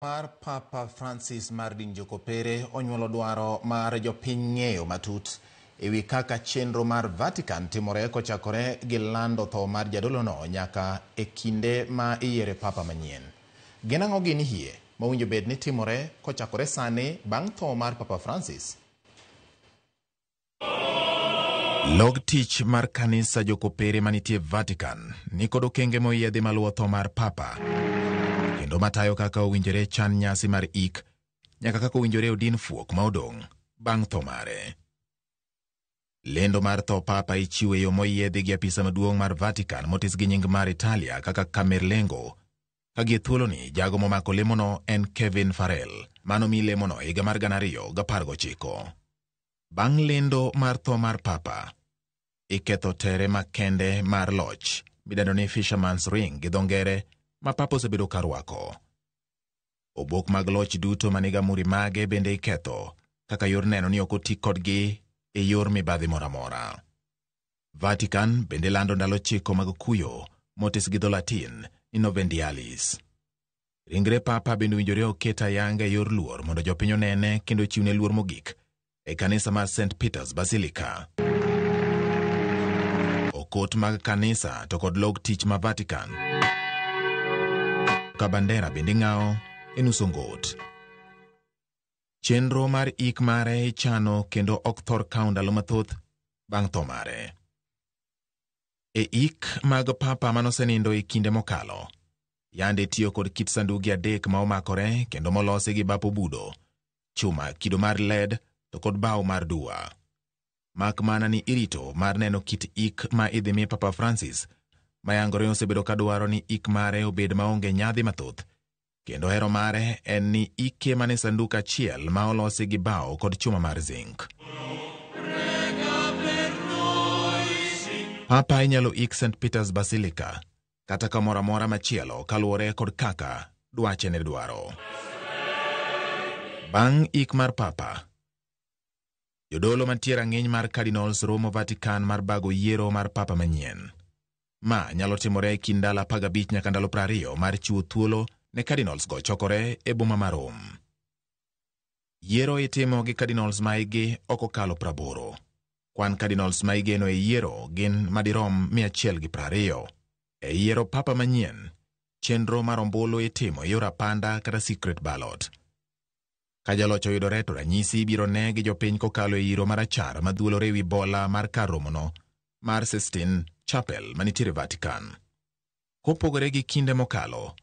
Mar Papa Francis mar din Jokopere onyuolo dwaro mar jopiny ng'eyo matut e wi kaka chenro mar Vatican timore kochakore gi lando tho mar jadolono nyaka e kinde ma iyiere papa manyien. Gin ang'o gini hie mowinjo bed ni timore kochakore sani bang' tho mar Papa Francis? Log tich mar kanisa Jokopere manitie Vatican nikod okenge moyiedhi maluwo tho mar Papa kendo matayo kaka owinjore chan nyasi mar ik nyaka kaka owinjore odin fuok ma odong' bang' tho mare. Lendo mar tho Papa ichiwo e yo moyiedhi gi apisa maduong' mar Vatican motis gi nying mar Italia kaka Camerlengo. Ka gie thuoloni jago momako lemono en Kevin Farrell manomi lemono higa mar 2019. Bang' lendo mar tho mar Papa, iketho tere makende mar loch midendo ni Fisherman's Ring gi dho ngere ma Papa osebedo ka rwako. Obok mag loch duto maniga muri mage bende iketho kaka yor neno ni ok oti kodgi e yor mibadhi moro amora. Vatican bende lando ndalo 9 mag kuyo motis gi dho Latin ni Novendialis. Ringre Papa bende owinjore oket ayanga e yor luor mondo jopiny onene kendo ochiwne luor mogik e kanisa mar St. Peter's Basilica. Okot mag kanisa to kod log tich ma Vatican. Ka bandera bende ing'awo e nus ongot. Chenro mar ik mare ichano kendo ok thor kawo ndalo mathoth bang' tho mare. E ik mag Papa manosenindo e kinde mokalo, yande tiyo kod kit sanduge 3 ma omakore kendo molosi gi bap obudo, chuma kido mar lead to kod bao mar dua. Mak mana ni irito mar neno kit ik ma idhi mi Papa Francis, mayangore osebedo ka dwaro ni ik mare obed maonge nyadhi mathoth, kendo hero mare en ni ike mane sanduk achiel ma olosi gi bao kod chuma mar zinc. Papa inyalo ik St. Peter's Basilica kata kamoro amora machielo kaluwore kod kaka dwache ne dwaro. Bang' ik mar Papa, jodolo mantie rang'iny mar Cardinals romo Vatican mar bago yiero mar Papa manyien. Ma nyalo timore e kind ndalo 15 nyaka ndalo 20 mar chiwo thuolo ne Cardinals go chokore e boma mar Rome. Yiero itimo gi Cardinals ma hikgi ok okalo 80. Kwan Cardinals ma igeno e yiero gin madirom 120. E yiero Papa manyien, chenro mar ombulu itimo e yor apanda kata secret ballot. Ka jaloch oyudore to ranyisi ibiro ne gi jopiny kokalo e iro marachar madhuolore ewi bola mar kar romono mar Sistine Chapel manitiere Vatican. Kopogore gi kinde mokalo,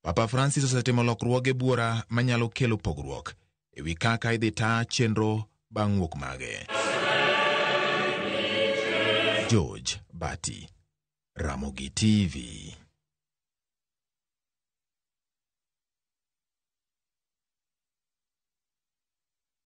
Papa Francis osetimo lokruoge buora manyalo kelo pogruok ewi kaka idhi taa chenro bang' wuok mage. George Bati, Ramogi TV.